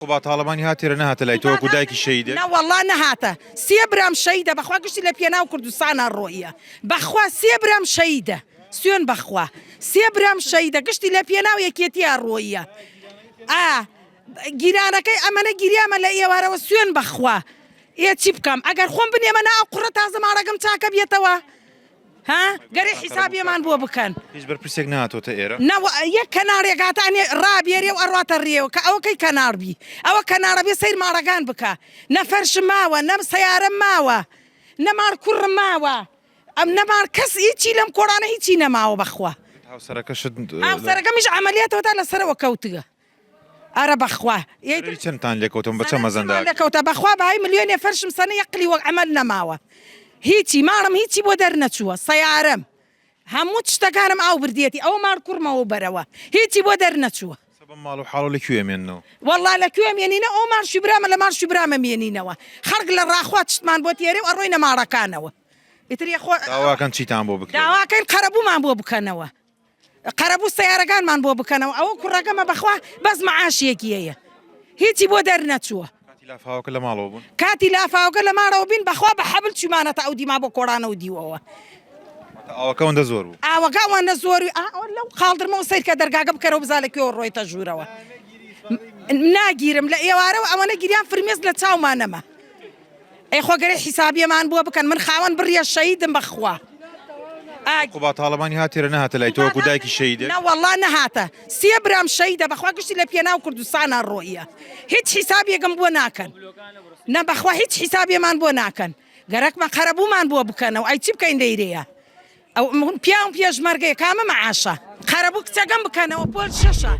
قوباد تاڵەبانی هات تێرە نەهاتە لای تۆ وەکو دایکی شەهیدێک؟ نەوەڵا نەهاتە سێ برام شەهیدە بەخوا گشتی لە پێناو کوردستانا ڕۆیە بەخوا سێ برام شەهیدە سوێن بەخوا سێ برام شەهیدە گشتی لە پێناو یەکێتیا ڕۆیە ئا گیرانەکەی ئەمەنە گیریامە لە ئێوارەوە سوێن بەخوا ئێ چی بکەم ئەگەر خۆم بنێمە نا ئەو قوڕە تازە ماڵەکەم چاکە بێتەوە ها گەرێ حیسابێمان بۆ بکەن. هیچ بەرپرسێک نەهاتۆتە ئێرە؟ نە یەک کەناڕێک هاتە ئەنێ ڕابێرێ و ئەڕواتە ڕێوە کە ئەوە کەی کەناڕ بی ئەوە کەناڕە بێ سەیر ماڵەکان بکە نە فەرشم ماوە نە سەیارەم ماوە نە ماڵ کوڕم ماوە ئەم نە ماڵ کەس هیچی لەم کۆڵانە هیچی نەماوە بەخوا. هاوسەرەکەشت؟ هاوسەرەکەمیش عەمەلیاتەوە تا لەسەرەوە کەوتگە. ئەرە بەخوا زەرەری چەندتان لێکەوتە بە چەند مەزەندە ئەکرێ؟ لێکەوتە بەخوا بەهای ملیۆنێ فەرشم سەنە یەک قلی وەک عەمەل نەماوە هیچی ماڵم هیچی بۆ دەرنەچووە سەیارەم هەموو تشتەکانم ئاو بردیەتی ئەوە ماڵ کوڕمەوە بەرەوە هیچی بۆ دەرنەچووە. سە بەم ماڵ و حاڵە لە کوێ ئەمێننەوە؟ وەڵا لە کوێ ئەمێنینەوە ئەوە ماڵ شویبرامە لە ماڵ شویبرامە مێنینەوە خەڵک لە ڕاخوا تشتمان بۆ تێرێ و ئەڕۆینە ماڵەکانەوە ئیتر یەخۆ داواکەن چیتان بۆ بکرێ؟ داواکەین قەرەبوومان بۆ بکەنەوە. قەرەبوو سەیارەکانمان بۆ بکەنەوە ئەوە کوڕەکەمە بەخوا بەس معاشێکی هەیە هیچی بۆ دەرنەچووە. کاتی لافاوەکە لە ماڵەوە بوون؟ کاتی لافاوەکە لە ماڵەوە بین بەخوا بە حەبل چوومانەتە ئەو دیما بۆ کۆڵانە و دیوەوە. واتە ئاوەکە ئەوەندە زۆر بوو؟ ئاوەکە ئەوەندە زۆر بوو ئا لەو قاڵدرمەوە سەیرکە دەرگاکە بکەرەوە بزانە لە کوێوە ڕۆیتە ژوورەوە. ناگیرم لە ئێوارەوە ئەوەنە گریان فرمێسک لە چاوما نەما. ئەی خۆ گەرێ حیسابیەمان بۆ بکەن من خاوەن بڕیە شەهیدم بەخوا. قوباد تاڵەبانی هات تێرە نەهاتە لای تۆ وەکو دایکی شەهیدێک؟ نەوەڵا نەهاتە سێ برام شەهیدە بەخوا گشتی لە پێناو کوردستانا ڕۆیە هیچ حیسابێکم بۆ ناکەن نە بەخوا هیچ حیسابێمان بۆ ناکەن گەرەکمە قەرەبوومان بۆ بکەنەوە ئەی چی بکەین لەیرەیە ئەو من پیاوم پێشمەرگەیە کامە مەعاشە قەرەبوو کچەکەم بکەنەوە پۆل شەشە.